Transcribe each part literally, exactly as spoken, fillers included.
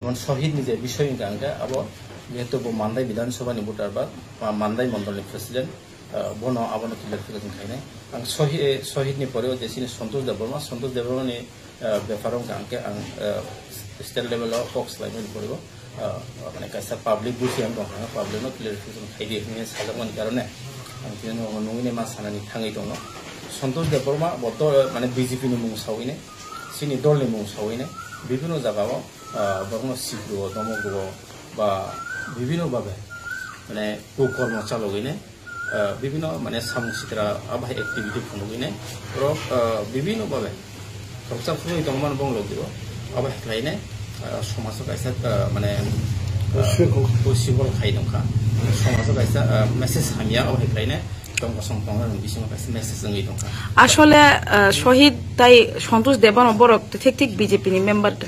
Mon Sohid ni je bisoi wngkha hwnkhe abo jehetu bo Mandai Bidhan Sabha ni voter ba, ba Mandai Mondol ni president, ah, bono abono clarification khainai. Ang Sohi-, eh, Sohid ni pore o je chini Santosh Debbarma, Santosh Debbarma ni, ah, bepar wngkha hwnkhe ang, ah, state level o kok swlaimani pore o, ah, mane kaisa public busi ang tongkha, public no clarification khaidi hinwi sajakmani karone ang tini no nungwi ma sanani thangwi tongo. Santosh Debbarma bo dol, mane B J P ni mung sawi ne, chini dol ni mung sawi ne, bibhinno jaga o, ah, borokno sikru o, domo o ba bibhinno babe mane kukormo chalogwi ne, ah, bibhinno mane samung sitra abai activity phunugwi ne borok, ah, bibhinno babe khoroksa phunugwi tongmani bong logi o abai khlai ne, ah, somajo kaisa, ah, mane, ah, Sikol. Sikol khai tongkha. Somajo kaisa, ah, message hamya abai khlai ne tong kosong tong bisingo kaisa message wngwi tongkha. Asole, ah, Sohid tai Santosh Debbarma borok thik thik B J P ni member da?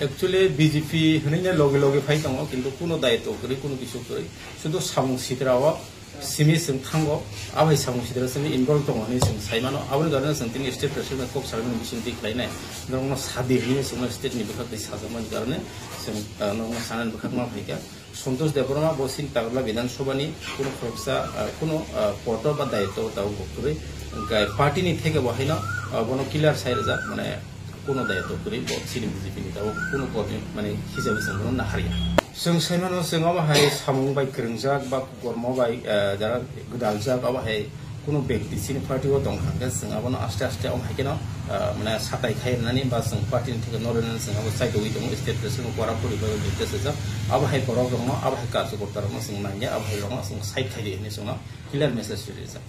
Actually, B J P hwnwi ne logi logi phai tongo, kintu kuno daitw kwrwi, kuno kisu kwrwi. Sudu samung sitra o simi chwng thango, abai samung sitra simi involve tongo hwnwi chwng sai mano. Aboni karone chwng tini state president kok salmani bising twi khlainai. Norokno sadi hwnwi chwngno state ni bwkhak twi sajakmani karone chwng, ah, norokno sanani bwkhak ma phaikha. Santosh Debbarma bo chini Tagarla Bidhan Sabha ni kuno khoroksa, ah, kuno, ah, poto ba daitw tabuk bo kwrwi. Hwnkhe party ni theke bo haino, ah, bono clear sai rwjak, mane, kuno daitw kwrwi bo chini B J P ni tabuk kuno kok ni, mane, hisabe chwng bono naharya. Chwng sai mano chwng omo hai samung bai kwrwngjak ba kormo bai, ah, jara gwdaljak omo hai kuno bekti chini party o tong kha khe chwng abono aste aste omo hai kheno, ah, mane satai khai rwnani ba chwng party ni theke no rwnani chwng abo chai tongwi tongo state president o pora pori bai bai tei swijak abo hai borok rokno abo hai karjokorta rokno chwng nangya abo hai rokno chwng side khai di hinwi chwngno clear message rijak.